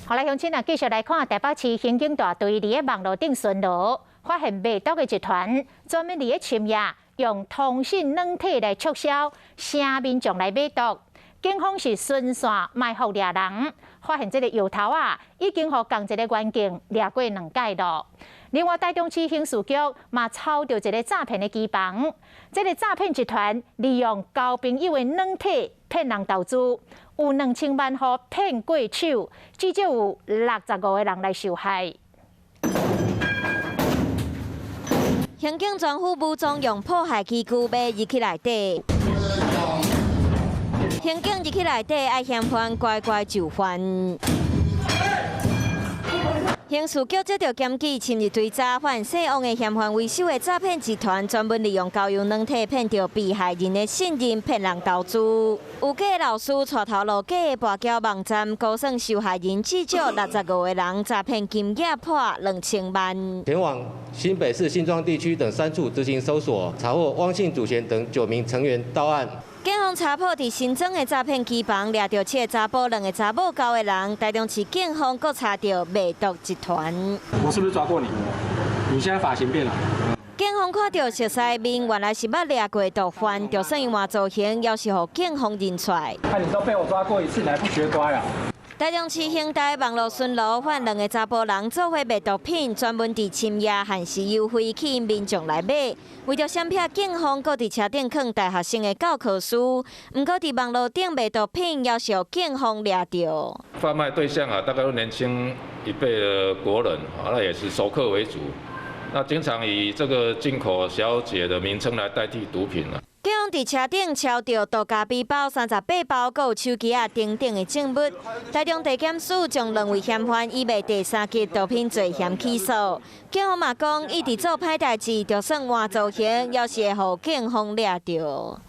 好來，鄉親啊，繼續來看台北市刑警大隊佇咧網路頂巡邏，發現賣毒的集團專門佇咧深夜用通訊軟體來促銷，聲民眾來買毒。警方是循線埋伏掠人，發現這个藥頭啊，已經予仝一个員警掠過兩擺囉。另外，台中市刑事局嘛抄著一个詐騙的機房，這个詐騙集團利用交朋友的軟體騙人投資，有2000萬予騙過手，至少有65個人來受害。刑警全副武裝，用破壞器具欲入去內底。刑警入去內底，愛嫌犯乖乖就範。刑事局接著檢舉，深入追查，發現姓王的嫌犯為首的詐騙集團，專門利用交友軟體騙著被害人的信任，騙人投資。有假老師帶頭路假的跋筊網站，估算受害人至少65個人，詐騙金額破2000萬。前往新北市新莊地區等三處執行搜索，查獲汪姓主嫌等九名成員到案。警方查破佇新莊的詐騙機房，掠著七个查埔，兩个查某九个人。台中市警方閣查著賣毒集團。我是不是抓過你？你現在髮型變了。警方看著熟似面，原來是捌掠過毒販，就算伊換造型，猶是予警方認出來。看你都被我抓過一次，你還不學乖啊？台中市刑大網路巡邏，發現兩个查埔人做伙賣毒品，專門佇深夜限時優惠吸引民眾來買。為著閃避警方，閣佇車頂囥大學生的教科書。毋過佇網路頂賣毒品，猶是予警方掠著。販賣對象啊，大概都年輕一輩的國人啊，那也是熟客為主。那經常以這個進口小姐的名稱來代替毒品啊。警方佇車頂抄著毒咖啡包38包，閣有手機仔等等的證物。台中地檢署將兩位嫌犯以賣第三級毒品罪嫌起訴。警方嘛講，一直做歹代誌，就算換造型，猶是會予警方掠著。